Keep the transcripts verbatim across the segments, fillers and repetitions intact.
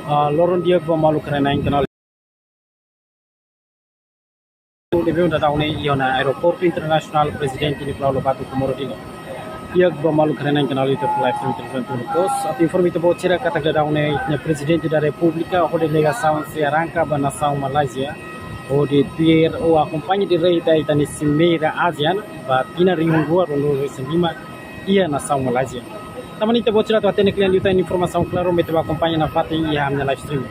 Ah, loron di'ak ba maluk rona iha kanál ne'ebé daudaun ne'e iha ona Aeroportu Internasionál Prezidente Nicolau Lobato Comoro Dili. Di'ak ba maluk rona iha kanál YouTube live stream Televizaun Timor Post. Atu informa ita-boot sira katak daudaun ne'e, nia Prezidente da Repúblika ho delegasaun sei arranka ba nasaun Malázia, hodi tuir ou akompaña direta ita-nia simeira ASEAN ba tinan rihun rua ruanulu resin lima iha nasaun Malázia. Tanba ne'e ita-boot sira atu hatene kle'an liután informasaun klaru, mai ita bá akompaña nafatin iha ami-nia live stream.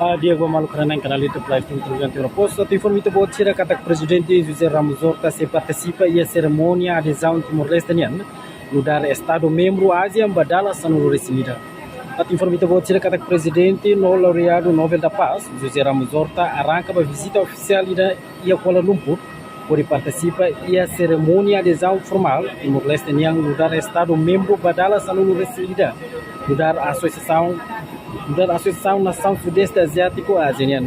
Ah, di'ak ba maluk rona iha kanál YouTube live stream Televizaun Timor Post. Atu informa ita-boot sira katak Prezidente José Ramos Horta sei partisipa iha serimónia adezaun Timor-Leste nian nu'udar Estadu membru ASEAN ba dala sanulu resin ida. Atu informa ita-boot sira katak Prezidente no laureadu Nobel da Paz, José Ramos Horta, arranka ba vizita ofisiál ida iha Kuala Lumpur, hodi partisipa iha serimónia adezaun formál Timor-Leste nian nu'udar Estadu membru ba dala sanulu resin ida nu'udar asosiasaun, nu'udar Asosiasaun Nasaun Sudeste Aziátiku ASEAN nian.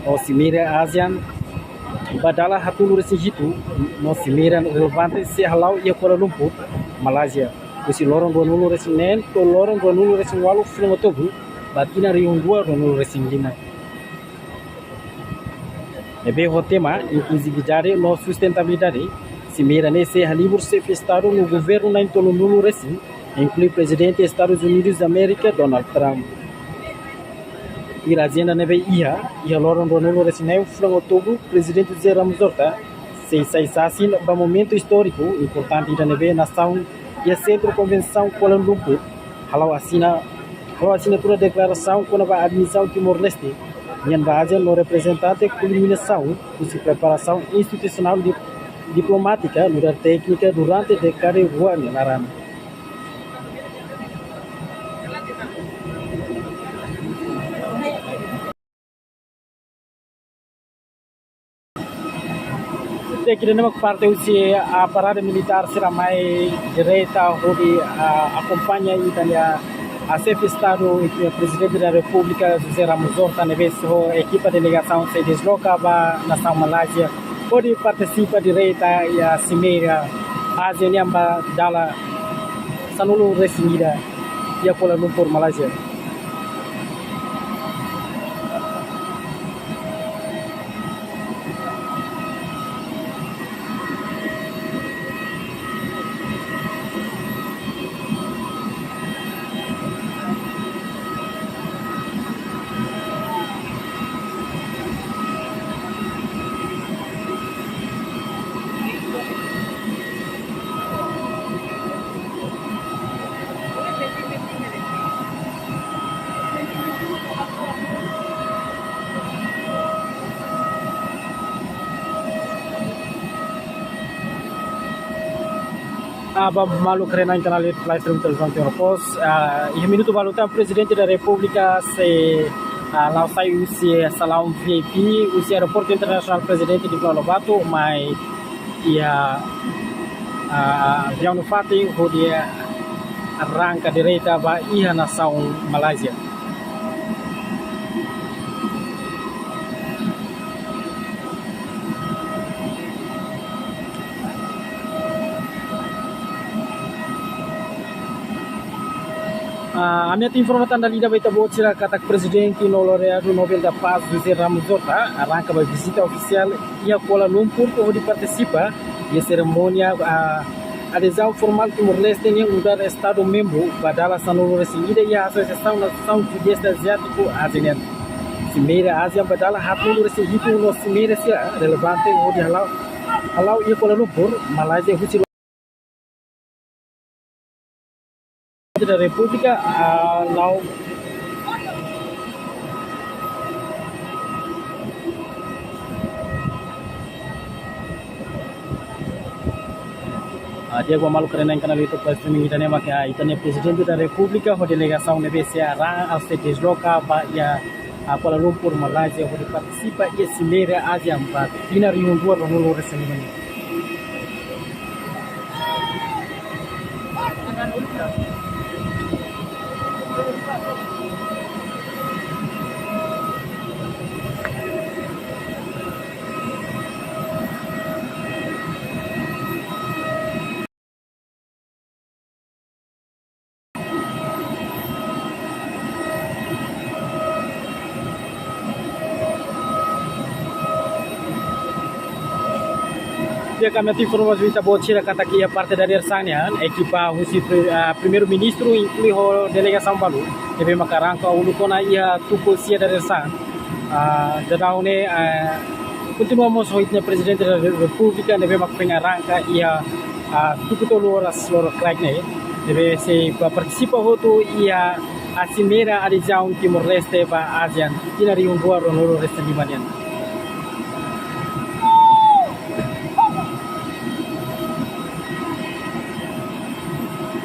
No simeira ASEAN ba dala haatnulu resin hitu, no simeira relevante sei hala'o iha Kuala Lumpur, Malázia, husi loron ruanulu resin neen to'o loron ruanulu resin ualu fulan Outubru ba tinan rihun rua ruanulu resin lima. Ne'ebé ho tema Inkluzividade no Sustentabilidade, simeira ne'e sei halibur xefe Estadu no Governu na'in-tolunulu resin, inklui Prezidente Estadus Unidus da Amérika, Donald Trump. Tuir ajenda ne'ebé iha, iha loron ruanulu resin neen fulan Outubru, Prezidente José Ramos Horta sei sai sasin ba momentu istóriku importante ida ne'ebé nasaun iha Sentru Konvensaun Kuala Lumpur hala'o asina, hala'o asinatura deklarasaun kona-ba admisaun Timor-Leste nian ba ASEAN no reprezentante kulminasaun husi preparasaun institusionál, dip-, diplomátika nu'udar téknika durante dékada rua nia laran. Ita-nia parte husi, ah, parada militár sira mai direta hodi, ah, akompaña ita-nia, ah, xefe Estadu, ita-nia Prezidente da Repúblika, José Ramos Horta, ne'ebé ho ekipa delegasaun sei desloka ba nasaun Malázia hodi partisipa direta iha simeira ASEAN nian ba dala sanulu resin ida iha Kuala Lumpur, Malázia. Ah, ba maluk rona iha kanál live stream Televizaun Timor Post. Ah, iha minutu balu tan Prezidente da Repúblika sei, ah, la'o sai husi salaun V I P, husi Aeroportu Internasionál Prezidente Nicolau Lobato, mai iha, ah, aviaun nafatin hodi arranka direta ba iha nasaun Malázia. Ah, ami atu informa tan dala ida ba ita-boot sira katak Prezidente no Laureadu Nobel da Paz José Ramos Horta arranka ba vizita ofisiál iha Kuala Lumpur hodi partisipa iha serimónia, ah, adezaun formál Timor-Leste nian nu'udar Estadu membru ba dala sanulu-resin-ida iha Asosiasaun Nasaun Sudeste Aziátiku, ASEAN nian. Simeira ASEAN ba dala haatnulu-resin-hitu no simeira sira relevante hodi hala'o, hala'o iha Kuala Lumpur, Malázia, husi da Repúblika, ah, lau. Ah, di'ak, ba maluk sira ne'ebé iha kanál YouTube live streaming ita-nian, mak, ah, ita-nia Prezidente da Repúblika ho delegasaun ne'ebé sei arranka, ah, sei desloka ba iha, ah, Kuala Lumpur, Malázia, hodi partisipa iha Simeira ASEAN ba tinan rihun rua ruanulu-resin-lima nian. Di'ak, ami atu informa ba ita-boot sira katak iha parte dadeer-saan nian, ekipa husi pri-, ah, Primeiru-Ministru inklui ho delegasaun balu ne'ebé maka arranka uluk ona iha tuku sia dadeer-saan. Ah, daudaun ne'e, ah, kontinua mós ho ita-nia Prezidente da Repúblika ne'ebé mak foin arranka iha, ah, tuku tolu oras loron-kraik ne'e, ne'ebé sei ba partisipa hotu iha, ah, simeira adezaun Timor-Leste ba ASEAN tinan rihun rua ruanulu-resin-lima nian.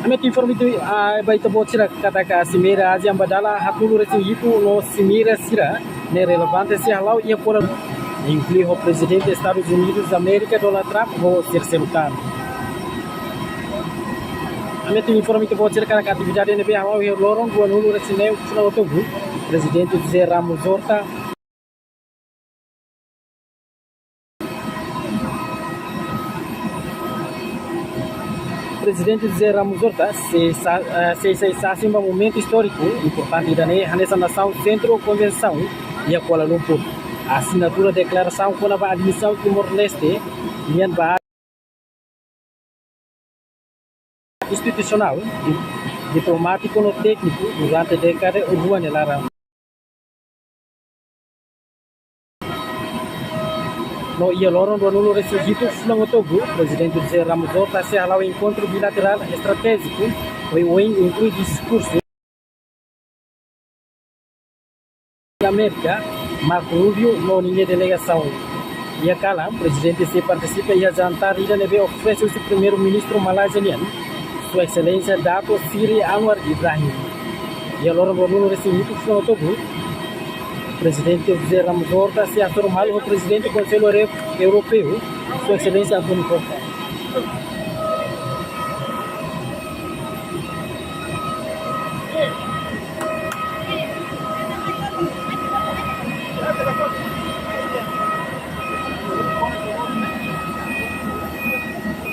Ami atu informa ita, ah, ba ita-boot sira katak simeira ASEAN ba dala haatnulu-resin-hitu no simeira sira ne'e relevante sei hala'o iha Kuala, inklui ho Prezidente Estadus Unidus da Amérika, Donald Trump, ho sira seluk tan. Ami atu informa ita-boot sira katak atividade ne'ebé hala'o iha loron ruanulu-resin-neen fulan Outubru, Prezidente José Ramos Horta, Prezidente José Ramos Horta sei sa-, eh, sei, sei sasin ba momentu istóriku importante ida-ne'e, hanesan hanesan sentru konvensaun iha Kuala Lumpur, asinatura deklarasaun kona-ba admisaun Timor-Leste nian ba institusionál, di-, diplomátiku no tékniku durante dékada rua nia laran. No iha loron ruanulu-resin-hitu fulan Outubru, Prezidente José Ramos Horta sei hala'o enkontru bilaterál estratéjiku, oioin inklui diskursu Amérika, Marco Rubio no ninia delegasaun. Iha kalan, Prezidente sei partisipa iha jantar ida ne'ebé oferese husi Primeiru-Ministru Malázia nian, Sua Exelénsia Datuk Seri Anwar Ibrahim. Iha loron ruanulu-resin-hitu fulan Outubru, Prezidente José Ramos Horta sei hasoru malu ho Prezidente Konsellu Euro-, Europeu, Sua Exelénsia António Costa.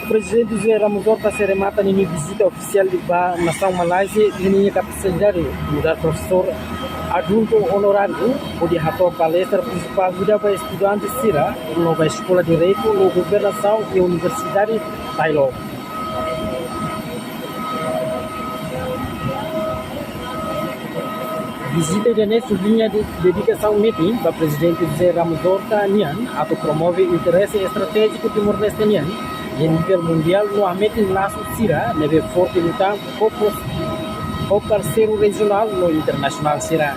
Prezidente José Ramos Horta sei remata ninia vizita ofisiál ba nasaun Malázia iha ninia kapasidade nu'udar profesór adjuntu onoráriu, hodi hato'o palestra prinsipál ida ba estudante sira no ba Eskola Direitu no Governasaun iha Universidade Tailor. Vizita ida-ne'e subliña de-, dedikasaun metin ba Prezidente José Ramos Horta nian atu promove interese estratéjiku Timor-Leste nian iha nivel mundiál no hametin lasu sira ne'ebé forte liután ho pos-, ho parseiru rejionál no internasionál sira.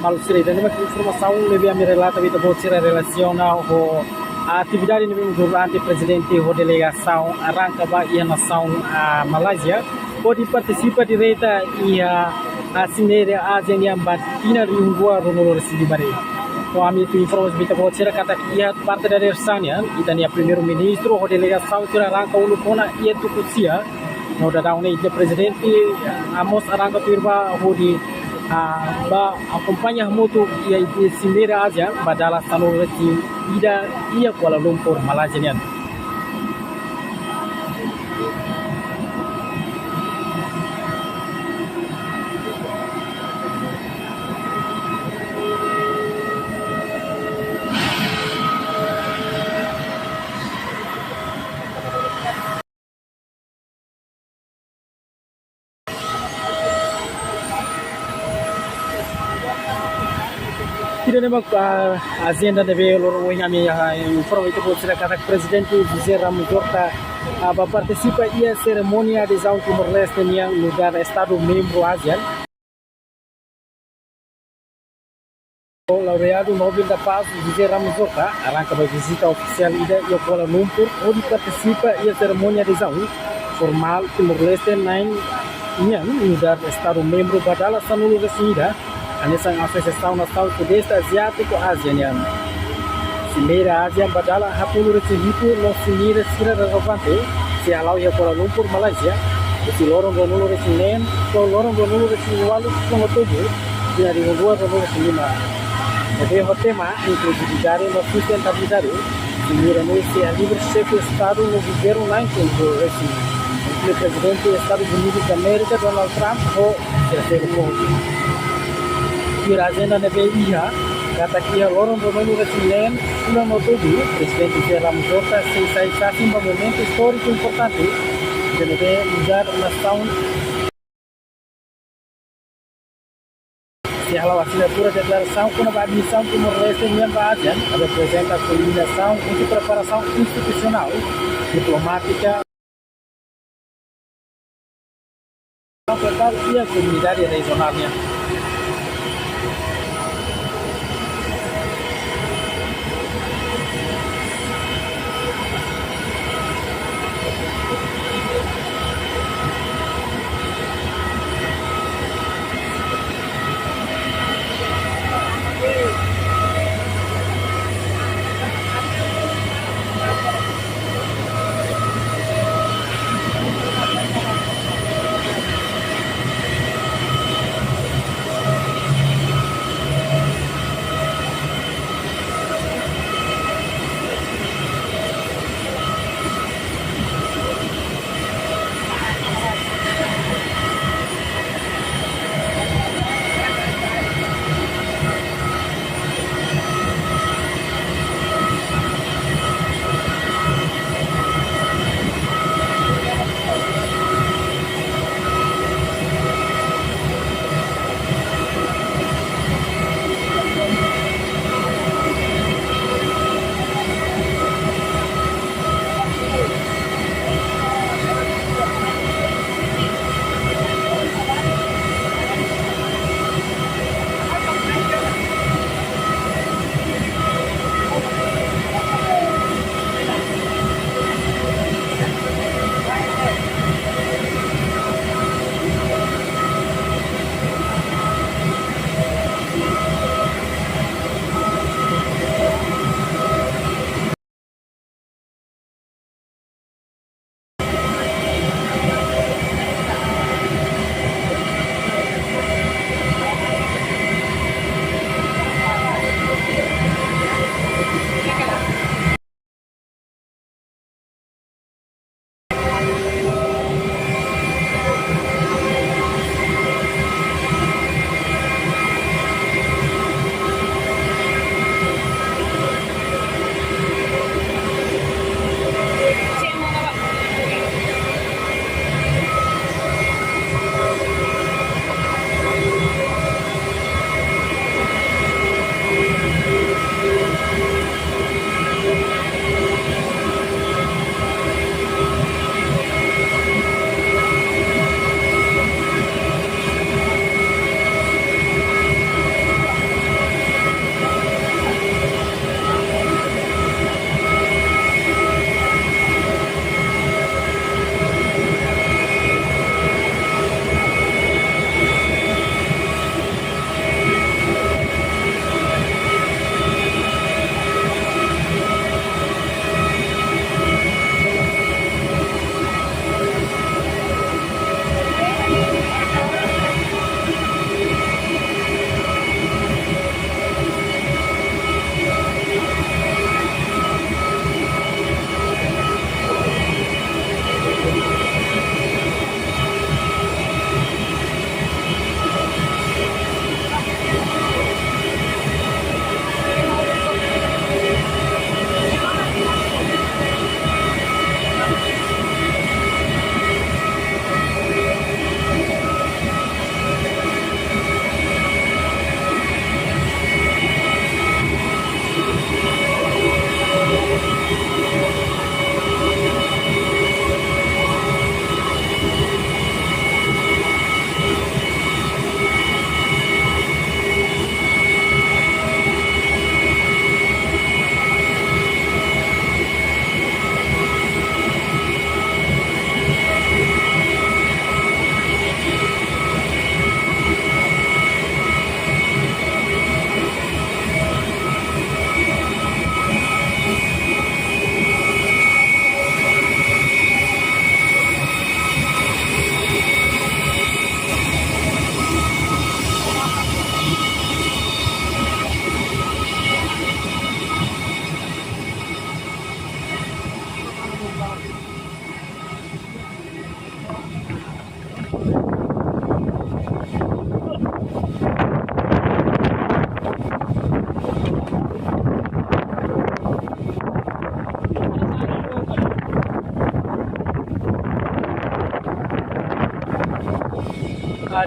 Maluk sira, ida-ne'e mak informasaun ne'ebé ami relata ba ita-boot sira relasiona ho atividade ne'ebé durante Prezidente ho delegasaun arranka ba iha nasaun, ah, Malázia, hodi partisipa direta iha, ah, simeira ASEAN nian ba tinan rihun rua ruanulu-resin-lima. No ami atu informa ba ita-boot sira katak iha parte dadeer-saan nian, ita-nia Primeiru-Ministru ho delegasaun sira arranka uluk ona iha tuku sia, no daudaun ne'e ita-nia Prezidente, ah, mós arranka tuir ba hodi, ah, ba akompaña hamutuk iha ita-nia simeira ASEAN ba dala sanulu-resin-ida iha Kuala Lumpur, Malázia nian. Ida-ne'e mak, ah, ajenda ne'ebé loron ohin ami, ah, informa ita-boot sira katak Prezidente José Ramos Horta, ah, bá partisipa iha serimónia adezaun Timor-Leste nian nu'udar Estadu membru ASEAN. Laureadu Nobel da Paz José Ramos Horta arranka ba vizita ofisiál ida iha Kuala Lumpur, hodi partisipa iha serimónia adezaun formál Timor-Leste na'in nian nu'udar Estadu membru ba dala sanulu-resin-ida, hanesan Asosiasaun Nasaun Sudeste Aziátiku ASEAN nian. Simeira ASEAN ba dala haatnulu-resin-hitu no simeira sira relevante sei hala'o iha Kuala Lumpur, Malázia, husi loron ruanulu-resin-neen to'o loron ruanulu-resin-ualu fulan Outubru, tinan rihun rua ruanulu-resin-lima. Ne'ebé ho tema Inkluzividade no Sustentabilidade, simeira ne'e sei halibur xefe Estadu no governu na'in-sanulu-resin-neen, inklui Prezidente Estadus Unidus da Amérika, Donald Trump, ho sira seluk. Tuir ajenda ne'ebé iha, katak iha loron ruanulu-resin-neen fulan Outubru, Prezidente José Ramos Horta sei sai sasin ba momentu istóriku importante, ida ne'ebé nu'udar nasaun sei hala'o asinatura deklarasaun kona-ba admisaun Timor-Leste nian ba ASEAN, atu reprezenta kulminasaun husi preparasaun institusionál, diplomátika, iha komunidade rejionál nian.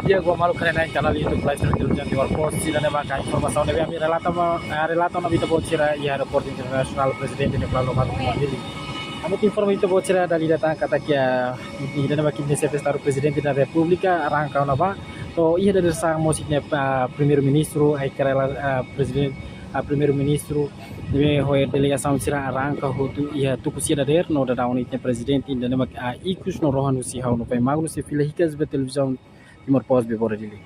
Di'ak, maluk haree-na'in kanál YouTube live stream Televizaun Timor Post, sira-ne'e mak informasaun ne'ebé ami relata ba, eh, relata ona ba ita-boot sira iha Aeroportu Internasionál Prezidente Nicolau Lobato Timor Dili. Ami informa ba ita-boot sira dala ida tan katak iha, ida-ne'e mak ita-nia Xefe Estadu Prezidente da Repúblika arranka ona ba. To'o iha dadeer-saan mós ita-nia, ah, Primeiru-Ministru, ai karela, ah, Prezidente, ah, Primeiru-Ministru, ne'ebé ho delegasaun sira arranka hotu iha tuku sia dadeer no daudaun ita-nia Prezidente, ida-ne'e mak, ah, ikus no rohan husi ha'u Novai Magno, sei fila hikas ba Televizaun Timor Post ba Bora Dili.